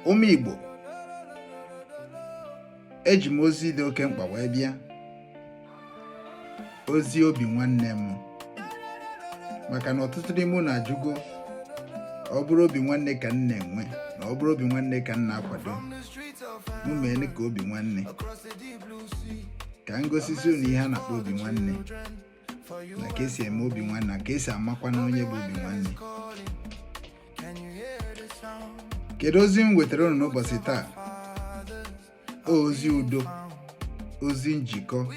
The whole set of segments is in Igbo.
Ụmụ Igbo, eji m ozi dị oke mkpa wee bịa, ozi obi nwanne m, maka na ọtụtụ n'ime unu ajụgo, ọ bụrụ obi nwanne ka m na-enwe, na ọ bụrụ obi nwanne ka m na-akwado, mụ mee ka obi nwanne, ka m gosisi unu ihe a na-akpọ obi nwanne, na ka esi eme obi nwanne, na ka esi amakwa na onye bụ obi nwanne. Kedu ozi m wetara unu n'ụbọchị taa? Ozi udo, ozi njikọ,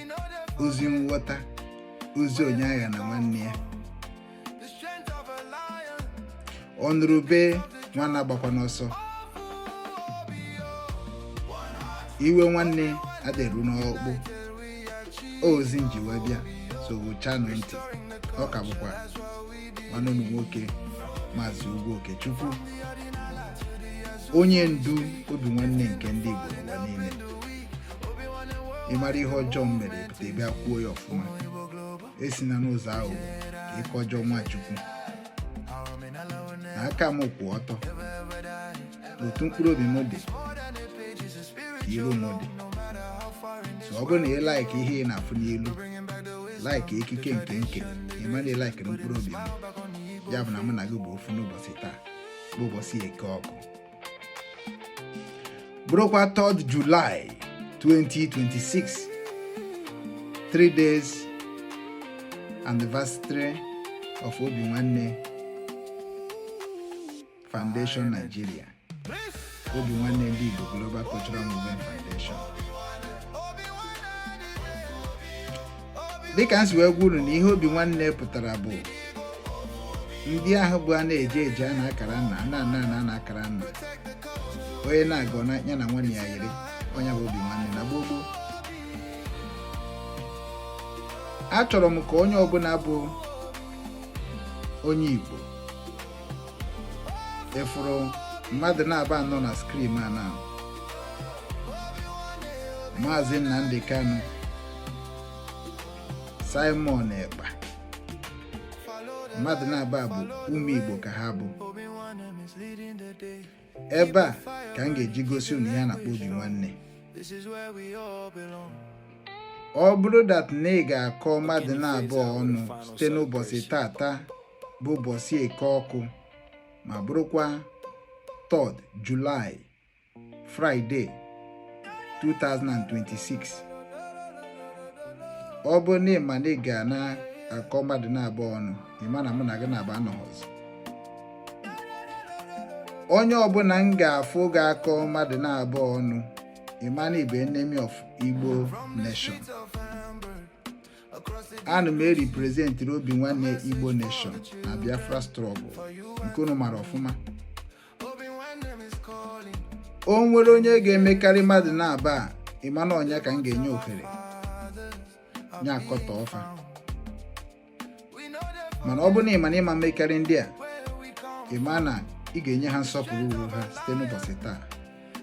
ozi nghọta, ozi onye aghana nwanne ya. Ọnụrụ ube nwanne agbakwana ọsọ. Iwe nwanne adịru n'ọkpụ. Ozi m ji wee bịa, so gechanụ ntị. Ọ ka bụkwa nwanne unu nwoke, Maazị Ugwu Okechukwu, onye ndu obi nwanne nke ndị Igbo n'ụwa niile. Ị mara ihe ọjọọ m mere, pụta bịa kwuo ya ọfụma. Esina n'ụzọ aghụghọ ka ịkọjọ Nwachukwu. Na aka m kwụ ọtọ, otu mkpụrụ obi m dị ka iru m dị. So ọ bụrụ na ị like ihe ị na-afụ n'ilu, like ekike nke nke ị ma na ị likere mkpụrụ obi m, ya bụ na mụ na gị bụ ofu n'ụbọchị taa, bụ ụbọchị Eke Ọkụ, bụrụkwa 3rd July 2026, 3 days anniversary of Obi Nwanne Foundation Nigeria, Obi Nwanne Ndị Igbo Global Cultural Movement Foundation. Dịka m si wee gwa unu na ihe obi nwanne pụtara bụ ndị ahụ bụ a na-eje eje a na-akara nna, a na-ana ana a na-akara nna, onye na-agọ na ya na nwanne ya yiri, onye bụ obi nwanne na gboo gboo. Achọrọ m ka onye ọbụla bụ onye Igbo ịfụrụ mmadụ na-aba nọ na screen a na Maazị Nnamdi Kanu, Simon Ekpa, mmadụ na-aba bụ ụmụ Igbo ka ha bụ. Ebe a ka m ga-eji gosi unu ihe a na-akpọ obi nwanne. Ọ bụrụ that na ị ga-akọ mmadụ na-abụọ ọnụ site n'ụbọchị tata bụ ụbọchị Eke Ọkụ, ma bụrụkwa 3rd July, Friday 2026, ọ bụrụ na ị ma na ị ga na-akọ mmadụ na-abụọ ọnụ, ị ma na mụ na gị na-abụ anọghọzi. Onye ọbụla m ga-afụ ga-akọ mmadụ na-abụọ ọnụ, ị ma na ị bụ enemy of Igbo nation. Ana m erepresentịrị obi nwanne Igbo nation na Biafra struggle nke unu mara ọfụma. O nwere onye ga-emekarị mmadụ na-aba a, ị ma na onye ka m ga-enye ohere nye akọta ọfa. Mana ọ bụrụ na ị ma na ịma mmekarị ndị a, ị ma na ị ga-enye ha nsọpụrụ ruru ha site n'ụbọchị taa.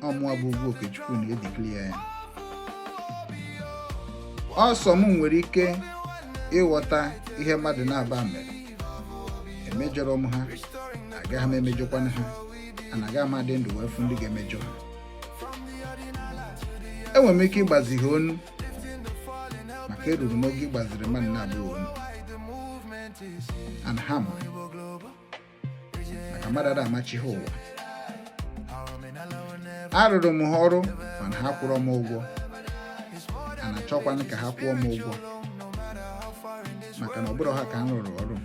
Ọ mụwa bụ Ugwu Okechukwu na-edeclare ya. Ọsọ m nwere ike ịghọta ihe mmadụ na-aba mere. Emejọrọ m ha, agaghị m emejọkwana ha, ana agaghị m adị ndụ wee fụ ndị ga-emejọ ha. Enwere m ike ịgbazi ha onu, maka eruru m oge ịgbaziri mmadụ na-abụghị onu, and ha ma maka mmadụ ada amachi ha ụwa. Arụrụ m ha ọrụ, mana ha kwụrọ m ụgwọ, a na-achọkwanụ ka ha kwụọ m ụgwọ, maka na ọ bụrụ ha ka m rụrụ ọrụ,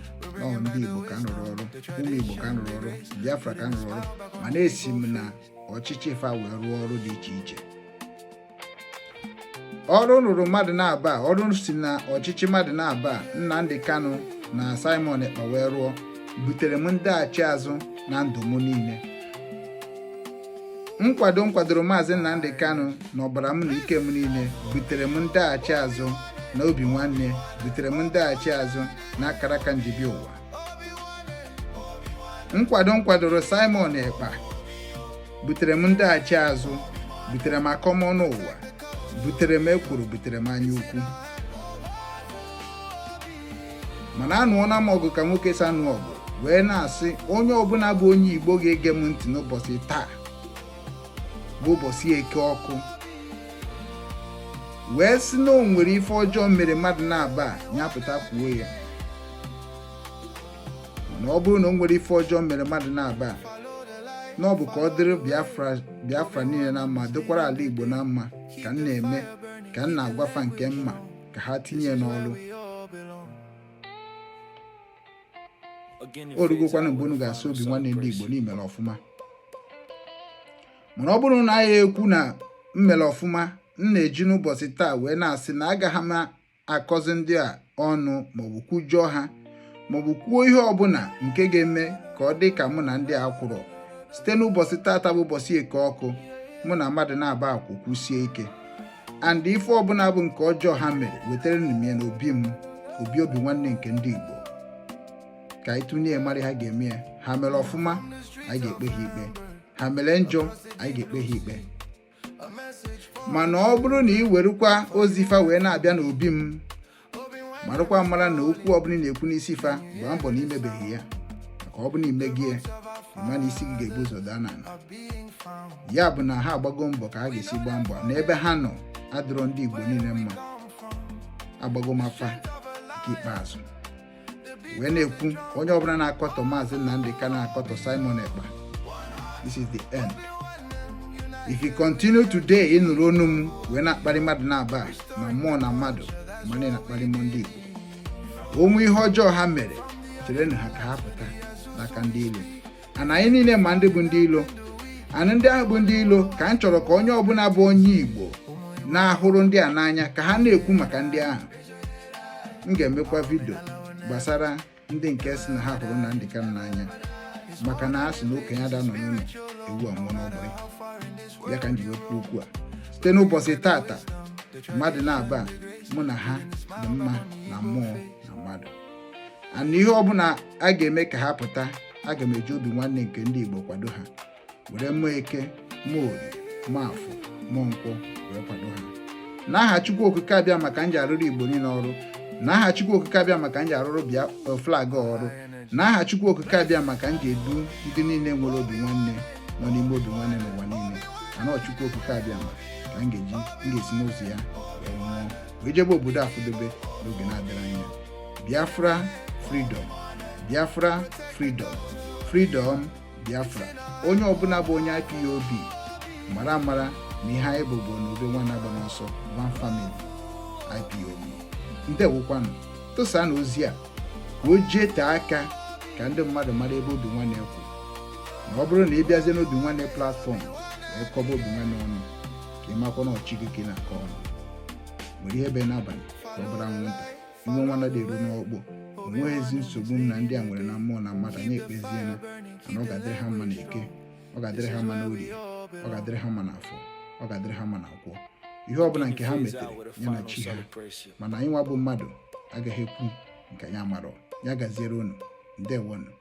ọ ndị Igbo ka m rụrụ ọrụ, ụmụ Igbo ka m rụrụ ọrụ, Biafra ka m rụrụ ọrụ, mana esi m na ọchịchị fa wee rụọ ọrụ dị iche iche. Ọrụ rụrụ mmadụ na-aba, ọrụ si na ọchịchị mmadụ na-aba Nnamdi Kanu na Simon Ekpa wee rụọ, butere m ndaghachi azụ na ndụ m niile. Nkwado m kwadoro Maazị Nnamdi Kanu na ọbara m na ike m niile butere m ndaghachi azụ na obi nwanne, butere m ndaghachi azụ na akara aka njibi ụwa. Nkwado m kwadoro Simon Ekpa butere m ndaghachi azụ, butere m akọmọnụ ụwa, butere m ekworo, butere m anya ukwu. Mana anụọna m ọgụ ka nwoke si anụ ọgụ Wee na-asị onye ọbụla bụ onye Igbo ga-ege m ntị n'ụbọchị taa bụ ụbọchị Eke ọkụ, wee sị na o nwere ife ọjọọ mere mmadụ na-aba a, ya pụta kwuo ya. Mana ọ bụrụ na o nwere ife ọjọọ mere mmadụ na-aba a, na ọ bụ ka ọ dịrị Biafra, Biafra niile na mma, dịkwara ala Igbo na mma, ka m na-eme, ka m na-agwafa nke mma ka ha tinye n'ọrụ. O rugokwanụ mgbe unu ga-asị obi nwanne ndị Igbo n'imere ọfụma. Mana ọ bụrụ na anyị ekwu na m mere ọfụma, m na-eji n'ụbọchị taa wee na-asị na agaghị m akọzi ndị a ọnụ maọbụ kwujọọ ha maọbụ kwuo ihe ọbụla nke ga-eme ka ọ dị ka mụ na ndị a kwụrụ. Site n'ụbọchị tata bụ ụbọchị Eke ọkụ, mụ na mmadụ na-aba akwụ kwụsie ike, and ife ọbụla bụ nke ọjọọ ha mere, wetara m ya n'obi m, obi obi nwanne nke ndị Igbo, ka anyị tụnye mara ha ga-eme ya. Ha mere ọfụma, anyị ga-ekpe ha ikpe. Ha mere njọ, anyị ga-ekpe ha ikpe. Mana ọ bụrụ na ị werukwa ozi fa wee na-abịa n'obi m, marakwa mara na okwu ọbụla ị na-ekwu n'isi fa, gbaa mbọ na imebeghị ya, maka ọ bụ na ime gị ya, ma na isi gị ga-ebu ụzọ daa n'ala. Ya bụ na ha agbago mbọ ka ha ga-esi gbaa mbọ na ebe ha nọ adịrọ ndị Igbo niile mma. Agbago m afa nke ikpeazụ wee na-ekwu, onye ọbụla na-akọtọ Maazị Nnamdi Kanu, na-akọtọ Simon Ekpa, this is the end. If you continue today ịnụrụ onu m wee na-akparị mmadụ na-aba na mmụọ na mmadụ, mana ị na-akparị mmụọ ndị Igbo, onwe ihe ọjọọ ha mere, cherenụ ha ka ha pụta n'aka ndị ilo. Ana anyị niile ma ndị bụ ndị ilo, ana ndị ahụ bụ ndị ilo, ka m chọrọ ka onye ọbụla bụ onye Igbo na-ahụrụ ndị a n'anya ka ha na-ekwu maka ndị ahụ. M ga-emekwa video gbasara ndị nke si na ha hụrụ Nnamdi Kanu n'anya, maka na a sị na okenye ada nọ n'ụlọ ewu amụọ n'ọgbụrị. Ya ka m ji wepụ okwu a. Site n'ụbọchị tata, mmadụ na-aba, mụ na ha dị mma na mmụọ na mmadụ, ana ihe ọbụla a ga-eme ka ha pụta, aga m eji obi nwanne nke ndị Igbo kwado ha, were mmụọ Eke, mmụọ Orie, mmụọ Afọ, mmụọ Nkwọ wee kwado ha. N'aha Chukwu Okike abịa maka m ji arụrụ Igbo niile ọrụ, n'aha Chukwu Okike abịa maka m ji arụrụ bịa flag ọrụ, n'aha Chukwu Okike abịa maka m ji edu ndị niile nwere obi nwanne nọ n'ime obi nwanne n'ụwa niile, mana ọ Chukwu Okike abịa ma ka m ga-eji m ga-esi n'ụzọ ya wee nwụọ, wee jebe obodo afụdobe n'oge na-adịrị anya. Biafra freedom, Biafra freedom, freedom Biafra. Onye ọbụla bụ onye IPOB mara amara na ihe anyị bụ bụ na ube nwanne agba n'ọsọ, one family IPOB. Ndewokwanụ. Tụsaa na ozi a ka o jee tee aka ka ndị mmadụ mara ebe obi nwanne kwụ. Na ọ bụrụ na ị bịazie n'obi nwanne platform wee kọba obi nwanne ọnụ, ka ị makwa na ọchị gị ka ị na-akọ ọnụ nwere ihe be n'abalị ka ọ bụrụ anwụnta inwe nwanne dị eru n'ọkpụ. Onweghị ezi nsogbu m na ndị a nwere na mmụọ na mmadụ. Anyị ekpeziena, mana ọ ga-adịrị ha mma na Eke, ọ ga-adịrị ha mma na Orie, ọ ga-adịrị ha mma na Afọ, ọ ga-adịrị ha mma na Nkwọ. Ihe ọbụla nke ha metere ya na chi ha, mana anyị nwa bụ mmadụ agaghị ekwu nke anyị amarọ. Ya gaziere unu. Ndewonu.